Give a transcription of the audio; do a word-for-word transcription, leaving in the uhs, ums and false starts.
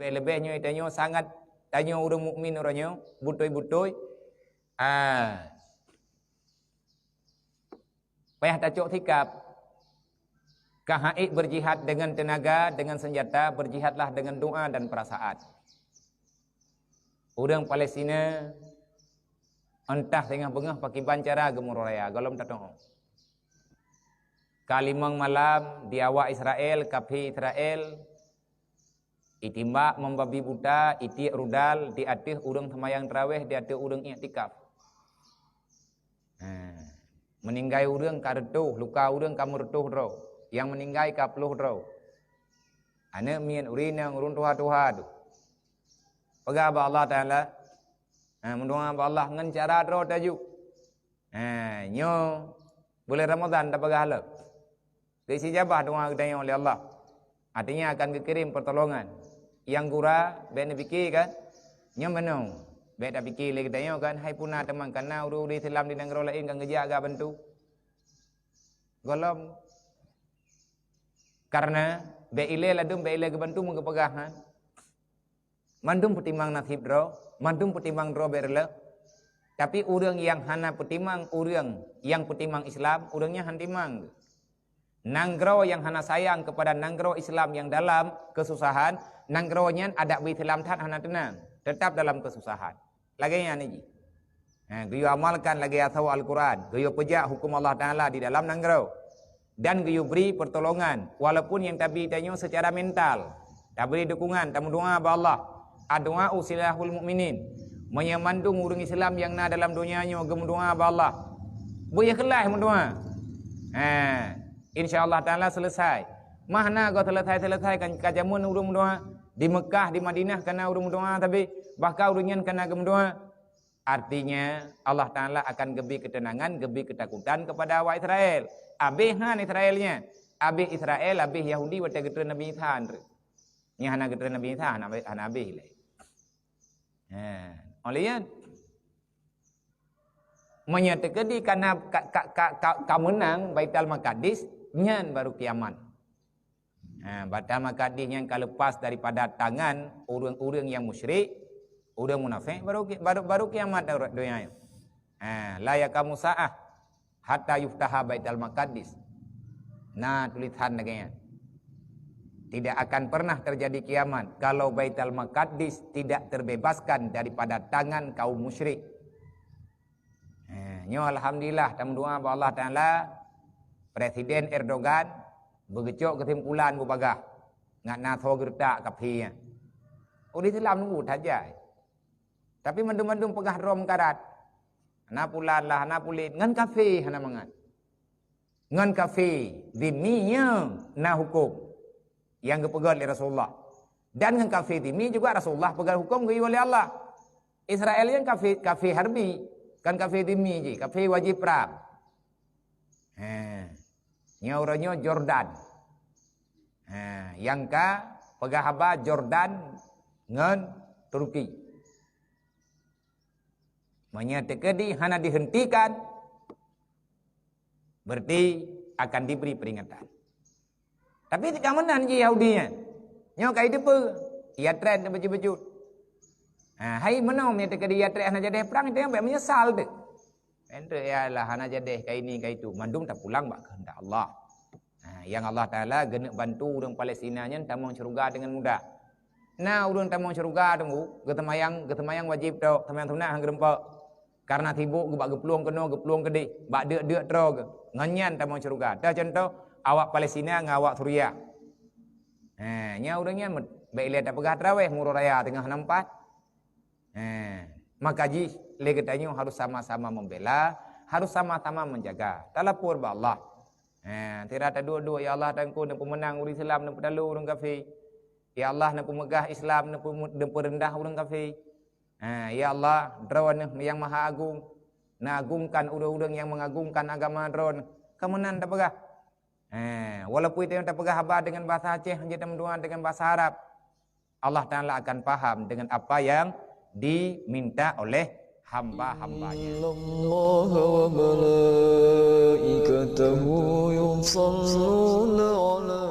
Leubeh-leubeh nyoe tanyoe sangat, tanyoe ureuëng mukmin uroe nyoe beutôi-beutôi, ah, payah tacok sikap. Ka haiek berjihad dengan tenaga, dengan senjata, berjihadlah dengan doa dan perasaan. Ureuëng Palestina entah singoh beungoh pakiban cara geumeuruek raya, gohlom tatu'oh. Ka limong malam di awak Israel, kafé Israel, itimbak membabi buta, itiek rudal di ateueh ureuëng seumayang taraweh, di ateueh ureuëng iktikaf. Ha. Meuninggai ureuëng ka reutôh, luka ureuëng ka meureutôh droe, nyang meuninggai ka ploh droe. Aneuëk miet, ureuëng inong, ureuëng tuha-tuha tu. Peugah bak Allah Taala, ha, meudoa bak Allah ngon cara droe taju. Ha, nyoe buleuen Ramadhan tapeugah lom. Geusijabah doa geutanyoe lé Allah. Artinya akan geukirém pertolongan. Nyang gura bék neupike kan? Nyoe meunoe. Bék tapike lé geutanyoe kan, hai puna teuma kana ureuëng-ureuëng Islam di nanggroe laén kan geujak geubantu. Gohlom. Karena bék ilée ladum, bék ilée geubantu meugeupeugah, ha. Mandum peutimang naseb droe, mandum peutimang droe bék reuloh. Tapi ureuëng nyang hana peutimang ureuëng nyang peutimang Islam, ureuëng nyan han timang. Nanggroe nyang hana sayang kepada nanggroe Islam nyang dalam keususahan, nanggroe nyan adak beu Islam that hana teunang, teutap dalam keususahan. Lagée nyan jih. Ha, geuyue amalkan lagée asoe Al-Quran, geuyue peujak huköm Allah Taala di dalam nanggroe, dan geuyue bri peurtolongan, walaupun nyang tabi tanyoe seucara mental, tabri dukungan, tameudoa bak Allah. Addu'a'u silahul mu'minin. Meunyoe mandum ureuëng Islam nyang na dalam donya nyoe geumeudoa bak Allah, beu ikhlaih meudoa, ha, insya Allah Taala seuleusai. Mah na goe seuleusai-seuleusai kan ka jameun ureuëng meudoa. Di Meukah, di Madinah kana ureuëng meudoa, tapi bahkan ureuëng nyan kana geumeudoa. Artinya, Allah Taala akan geubri keuteunangan, geubri keutakutan kepada awak Israel. Abéh han Israel nyan. Abéh Israel, abéh Yahudi watée geutreun Nabi Isa han treuk. Nyan hana geutreun Nabi Isa, hana abéh, hana abéh lé. Ha, oleh nyan, meunyoe teukeudi kana ka, ka, ka, ka, ka meunang Baitul Maqdis, nyan baru kiamat. Ha, Baitul Maqdis nyan ka lepas daripada tangan ureuëng-ureuëng nyang musyrik, ureuëng munafék, baru ki-, baru, baru kiamat darurat donya nyoe. Ha, la yaqumu sa'ah hatta yuftaha Baitul Maqdis. Na tulisan lagée nyan. Tidak akan pernah terjadi kiamat kalau Baitul Maqdis tidak terbebaskan daripada tangan kaum musyrik. Eh, nyoe alhamdulillah, tameudoa bak Allah Taala, Presiden Erdogan beugeucok keusimpulan beubagaih ngat na soe geureutak kafé nyan. Ureuëng Islam nunggu that jai. Tapi mandum-mandum peugah droe meukarat. Hana pulan lah, hana pulen, ngon kafé hana mangat. Ngon kafé zimmi nyoe na huköm nyang geupeugét lé Rasulullah. Dan ngon kafé zimmi juga Rasulullah peugét huköm geuyue lé Allah. Israel nyan kafé, kafé harbi, kon kafé zimmi jih, kafé wajéb prang. He. Nyoe uroe nyoe Jordan. He, nyang ka peugah haba Jordan ngon Turki. Meunyoe teukeudi hana dihentikan, berarti akan diberi peringatan. Tapi teuka meunan jih Yahudi nyan. Nyoe ka jiteupeue, ia treb teuh bacut-bacut. Ha, hai meunoe meunyoe teukeudi ia treb hana jadeh prang, teuka bék meunyeusal teuh. Enteuk ialah hana jadeh ka ini ka itu, mandum tapulang bak keuheundak Allah. Ha, nyang Allah Taala geuneuk bantu ureuëng Palestina nyan tamong syeuruga deungon mudah. Na ureuëng tamong syeuruga teungku, geuseumayang, geuseumayang wajéb tok, seumayang sunat han geureumpok. Karena sibok geuh bak geuplueng keunoe, geuplueng keudeh, bak deuk-deuk troe geuh. Ngon nyan tamong syeuruga. Teuh contoh, awak Palestina ngon awak Suria. Ha, nyan ureuëng nyan met-, bék ilée tapeugah taraweh, meuruek raya teungoh nam pat. Eh, maka jih lé geutanyoe harus sama-sama membela, harus sama-sama menjaga. Talapor bak Allah. Eh, sira taduek-duek, "Ya Allah, Teungku, neupeumeunang ureuëng Islam, neupeutalo ureuëng kafé. Ya Allah, neupeumeugah Islam, neupeu-, neupeureundah ureuëng kafé. Eh, ya Allah, Droeneuh nyang Maha Agong, neuagongkan ureuëng-ureuëng nyang mengagongkan agama Droeneuh." Ka meunan tapeugah. Eh, walaupun tanyoe tapeugah haba deungon bahasa Aceh, hanjeuet tameudoa deungon bahasa Arab, Allah Taala akan paham dengan apa yang diminta oleh hamba-hambanya. إن الله وملائكته يصلون على